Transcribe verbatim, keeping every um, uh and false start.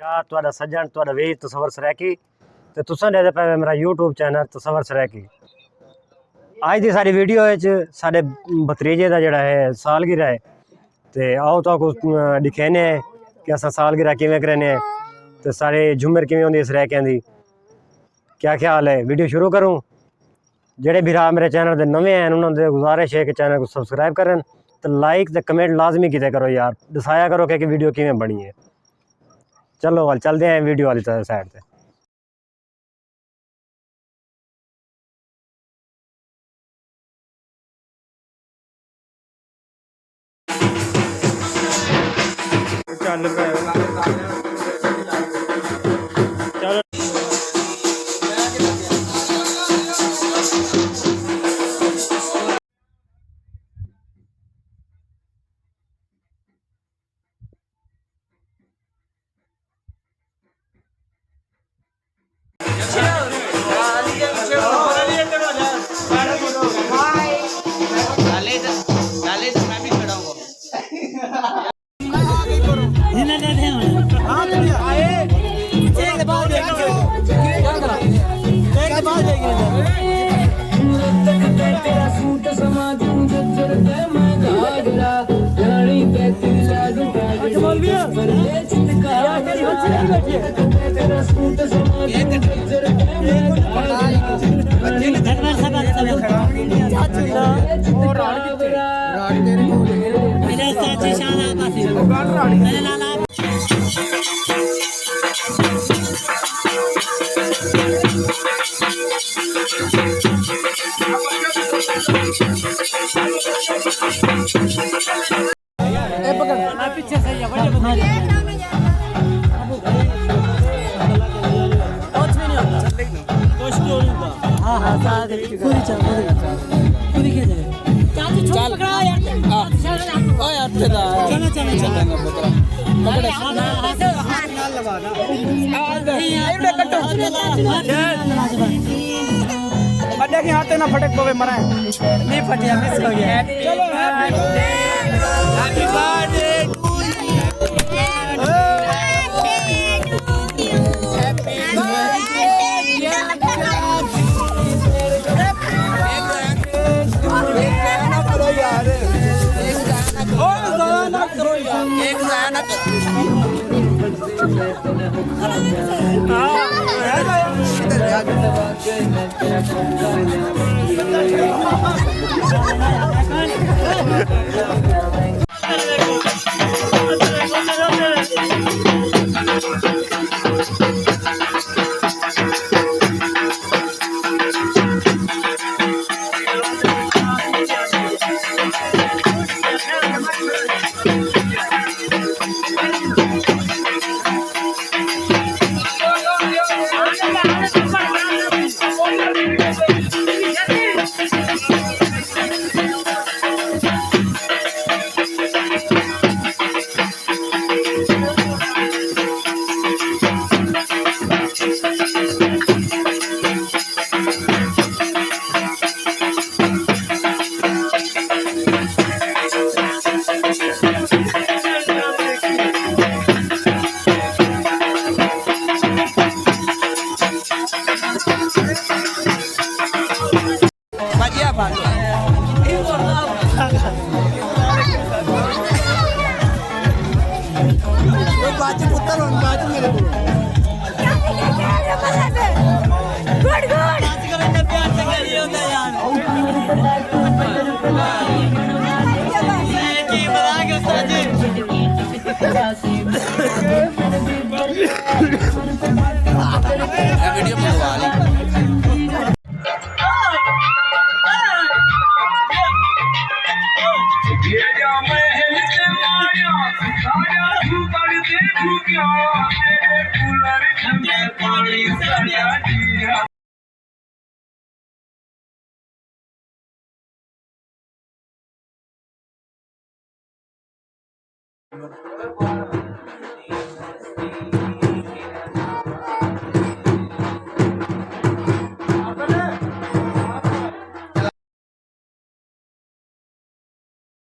شاہ، تہاݙا سڄݨ، تہاݙا ویری تصور سرائیکی، تے تساں ݙیہدے پئے وے میرا یوٹیوب چینل تصور سرائیکی۔ اڄ دی ساݙی ویڈیو وچ ساݙے بھتریجے دا جیڑھا ہے سالگرہ ہے، تے آؤ تہاکوں، اہ، ݙکھینے ہیں کہ اساں سالگرہ کیویں کرینے ہیں، تے ساݙے جھمر کیویں ہوندی ہے سرائیکیاں دی۔ کیا خیال ہے؟ ویڈیو شروع کروں؟ جیڑھے بھرا میرے چینل دے نویں ہیں، انہاں دے گزارش ہے کہ چینل کوں سبسکرائب کرن، تے لائک تے کمنٹ لازمی کیتے کرو یار، ݙسایا کرو کہ، کہ ویڈیو کیویں بݨی ہے۔ چلو ول چلدے ہیں ویڈیو والی طرف سائیڈ تے۔ چل پے۔ چلو۔ بندے کے ہاتھ نہ پھٹک پوے مرائے۔ نہیں پھٹیا، مس ہو گیا۔ چلو، happy birthday to you. بچیا بھائی۔ وہ باجی پتر ہن باجی میرے کو۔ گڈ گڈ۔ اے ویڈیو منگوا لی۔